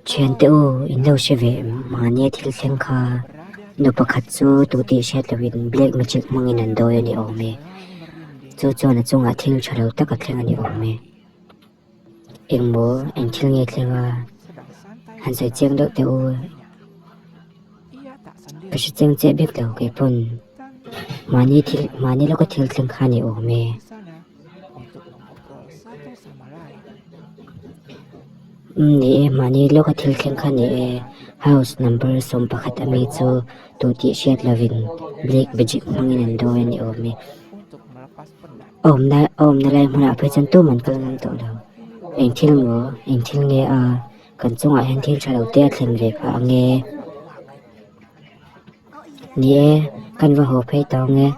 Thiante u, in lo hre ve em? Mahnia thil thleng kha nu pakhat chu tu tih hriat loin black magic hmangin an dawi a ni awm e. Chu chuan a chungah thil tha lo tak a thleng a ni awm e. Engmaw, eng thil nge thleng a? Han sawi chiang deuh teh u. Ka hre chiang chiah bik lo kei pawn mahni thil mahni lawka thil thleng kha a ni awm e. Umm ni e mahni lawka thil thleng kha ni e house number 11 ami chu tu tih hriat lovin black magic hmangin an dawi a ni awm e. A awmna a awmna lai hmunah phei chuan tum an kal ngam tawh lo. Eng thil maw eng thil nge a kan chungah hian thil tha lo te a thlen ve phah ang e. Ni e, kan va haw phei tawh ang e.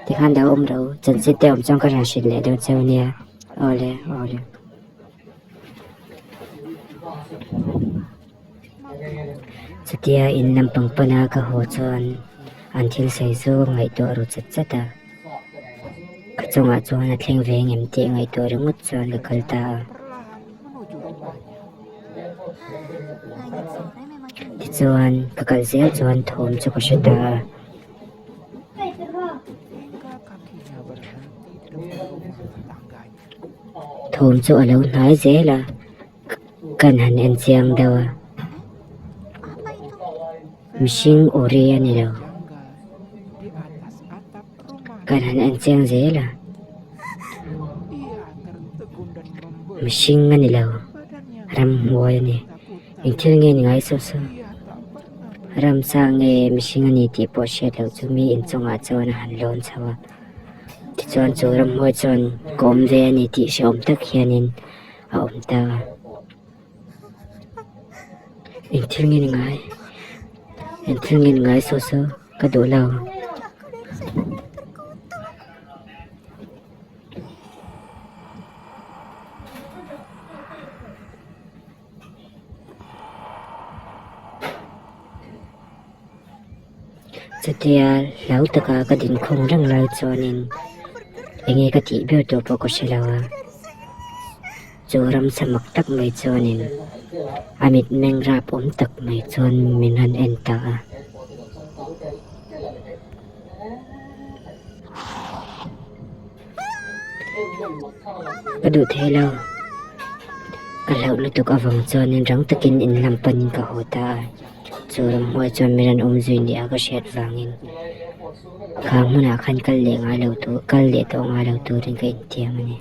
Tikhan lo awm ro, chanchin te awm chuan ka rawn hrilh leh dawn cheu nia. Awle, awle. Chutia in lampang pana ka haw chuan an thil sawi chu ka ngaihtuah ru chat chat a. Ka chungah chuan a thleng ve ngem tih ngaihtuah ringawt chuan ka kal ta a. Tichuan ka kal zel chuan thawm chu ka hre ta a. Thawm chu a lo hnai zel a, kan han en chiang deuh a. Mihring aw ri a ni lo. Kan han en chiang zel a. Mihring a ni lo, ramhnuai a ni. Eng thil nge ni ngai saw saw? Ramsa nge mihring a ni tih pawh hriat loh chu mi inchungah chuan a han lawn chho a. Tichuan chu ramhnuai chuan ka awm ve a ni tih hrehawm tak hianin a awm ta a. Eng thil nge ni ngai? Eng thil nge ni ngai saw saw? Ka duh lo. Chutia hlau taka ka dinkhawng reng lai chuanin enge ka tih ber tur pawh ka hre lo a, chu ramsa mak tak mai chuanin a mitmeng rap awm tak mai chuan min rawn en ta a. Ka duh thei lo. Ka hlauh lutuk avang chuanin rang takin in lam panin ka haw ta a. Chu ramhnuai chuan min rawn awm zui nia ka hriat vangin kha hmunah khan kal leh ngai lo tur kal leh tawh ngai lo turin ka intiam a ni.